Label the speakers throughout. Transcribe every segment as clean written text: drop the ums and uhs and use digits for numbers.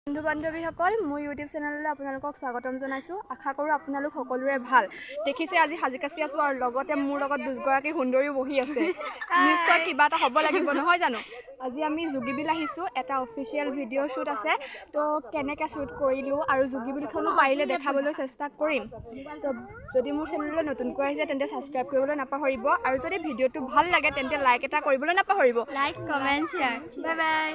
Speaker 1: বন্ধু বান্ধৱীসকল, মোৰ ইউটিউব চেনেললৈ আপোনালোকক স্বাগতম জনাইছোঁ। আশা কৰোঁ আপোনালোক সকলোৰে ভাল। দেখিছে আজি সাজি কাচি আছোঁ আৰু লগতে মোৰ লগত দুগৰাকী সুন্দৰীও বহি আছে। নিশ্চয় কিবা এটা হ'ব লাগিব, নহয় জানো? আজি আমি যোগীবিল আহিছোঁ, এটা অফিচিয়েল ভিডিঅ' শ্বুট আছে। তো কেনেকৈ শ্বুট কৰিলোঁ আৰু যোগীবিলখনো পাৰিলে দেখাবলৈ চেষ্টা কৰিম। তো যদি মোৰ চেনেললৈ নতুনকৈ আহিছে তেন্তে ছাবস্ক্ৰাইব কৰিবলৈ নাপাহৰিব আৰু যদি ভিডিঅ'টো ভাল লাগে তেন্তে লাইক এটা কৰিবলৈ নাপাহৰিব।
Speaker 2: Like, comment, share. Bye bye.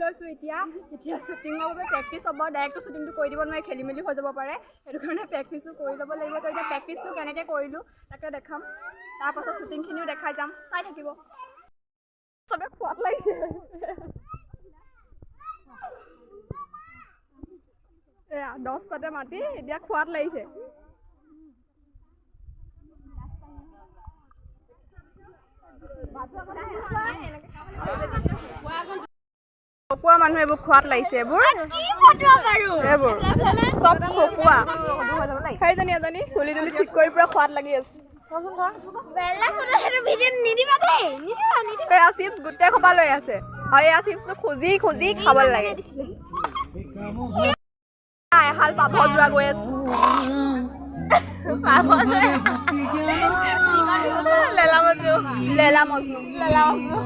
Speaker 1: লৈছোঁ এতিয়া এতিয়া শ্বুটিঙৰ বাবে প্ৰেক্টিচ হ'ব। ডাইৰেক্টটো শ্বুটিংটো কৰি দিব নোৱাৰি, খেলি মেলি হৈ যাব পাৰে, সেইটো কাৰণে প্ৰেক্টিচো কৰি ল'ব লাগিব। তো এতিয়া প্ৰেক্টিচটো কেনেকৈ কৰিলোঁ তাকে দেখাম, তাৰপাছত শ্বুটিংখিনিও দেখাই যাম, চাই থাকিব। চবে খোৱাত লাগিছে। এয়া 10 পাতে মাতি এতিয়া খোৱাত লাগিছে। খকুৱা মানুহ এইবোৰ খোৱাত লাগিছে, এইবোৰ এইবোৰ চব খকুৱা। সেইজনী এজনী চুলি তুলি ঠিক কৰি পুৰা খোৱাত লাগি আছে। এয়া চিপছ গোটেই সোপা লৈ আছে আৰু এয়া চিপছটো খুজি খুজি খাব লাগে। এহাল পাভ যোৰা গৈ আছে, লেলা মজনু, লেলা মজনু, লেলা মজনু।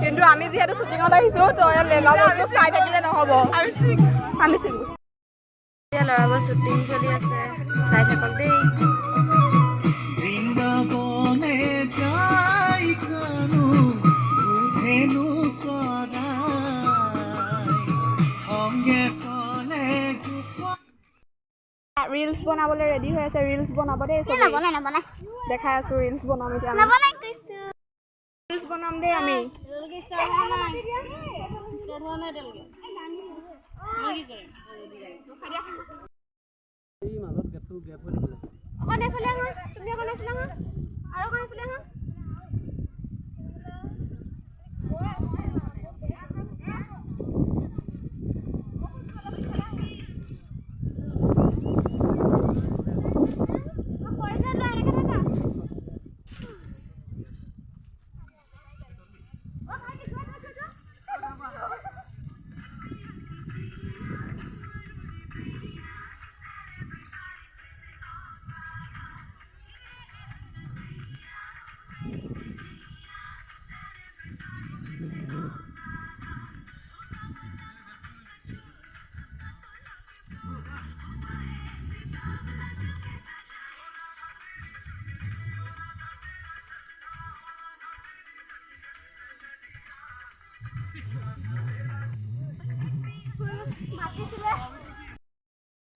Speaker 1: কিন্তু আমি যিহেতু শ্বুটিঙত আহিছোঁ, তো লেলা মজনু চাই থাকিলে নহ'ব, আমি চিঙো।
Speaker 2: এতিয়া ল'ৰাবোৰ শ্বুটিং চলি আছে, চাই থাকক দেই।
Speaker 3: বৃন্দাবনে যাই কানু ধেনু চৰাই সঙ্গে চলে।
Speaker 1: ৰিলচ বনাবলৈ ৰেডি হৈ আছে, ৰিলচ বনাব দেই। দেখাই আছোঁ, ৰিলচ বনাম এতিয়া, ৰিলচ বনাম দেই আমি।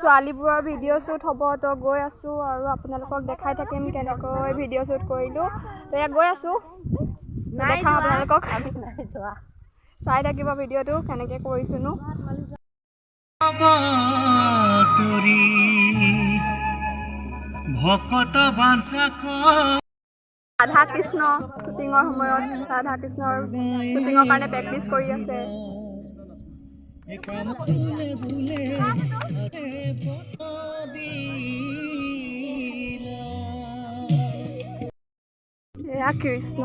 Speaker 1: ছোৱালীবোৰৰ ভিডিঅ' শ্বুট হ'ব, তো গৈ আছোঁ আৰু আপোনালোকক দেখাই থাকিম কেনেকৈ ভিডিঅ' শ্বুট কৰিলোঁ। তো ইয়াত গৈ আছোঁ, দেখাম আপোনালোকক, চাই থাকিব ভিডিঅ'টো কেনেকৈ কৰিছোঁনো।
Speaker 3: ভকত বাঞ্ছা।
Speaker 1: ৰাধা কৃষ্ণ শ্বুটিঙৰ সময়ত ৰাধা কৃষ্ণৰ শ্বুটিঙৰ কাৰণে প্ৰেক্টিচ কৰি আছে। এয়া কৃষ্ণ।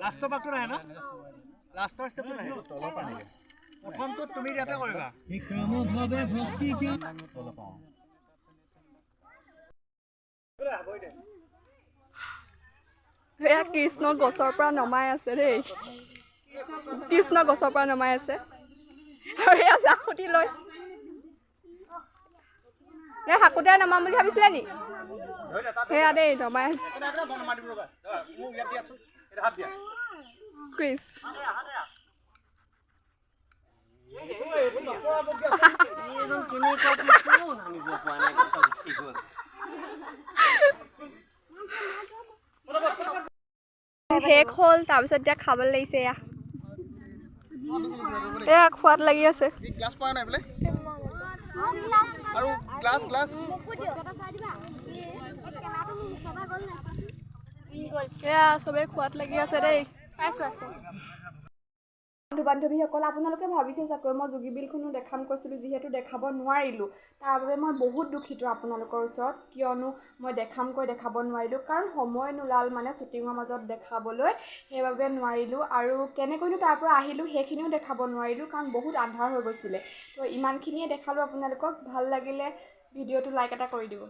Speaker 4: লাষ্টৰ পাকটো নাহে ন? লাষ্টৰ ষ্টেপটো নাহে, প্ৰথমটো তুমি ইয়াতে কৰিবা।
Speaker 1: এয়া কৃষ্ণ গছৰ পৰা নমাই আছে দেই, কৃষ্ণ গছৰ পৰা নমাই আছে। আৰু এয়া লাখুটি লৈ এই শাকুতে নমাম বুলি ভাবিছিলে নি? সেয়া দেই নমাই আছে কৃষ্ণ। শেষ হ'ল, তাৰপিছত এতিয়া খাবলৈ লাগিছে। এয়া এয়া খোৱাত লাগি আছে। এয়া চবেই খোৱাত লাগি আছে দেই। বন্ধু বান্ধৱীসকল, আপোনালোকে ভাবিছে চাগৈ মই যোগীবিলখনো দেখাম কৈছিলোঁ, যিহেতু দেখাব নোৱাৰিলোঁ, তাৰ বাবে মই বহুত দুখিত আপোনালোকৰ ওচৰত। কিয়নো মই দেখামকৈ দেখাব নোৱাৰিলোঁ, কাৰণ সময় নোলাল মানে শ্বুটিঙৰ মাজত দেখাবলৈ, সেইবাবে নোৱাৰিলোঁ। আৰু কেনেকৈনো তাৰ পৰা আহিলোঁ সেইখিনিও দেখাব নোৱাৰিলোঁ, কাৰণ বহুত আন্ধাৰ হৈ গৈছিলে। তো ইমানখিনিয়ে দেখালোঁ আপোনালোকক। ভাল লাগিলে ভিডিঅ'টো লাইক এটা কৰি দিব।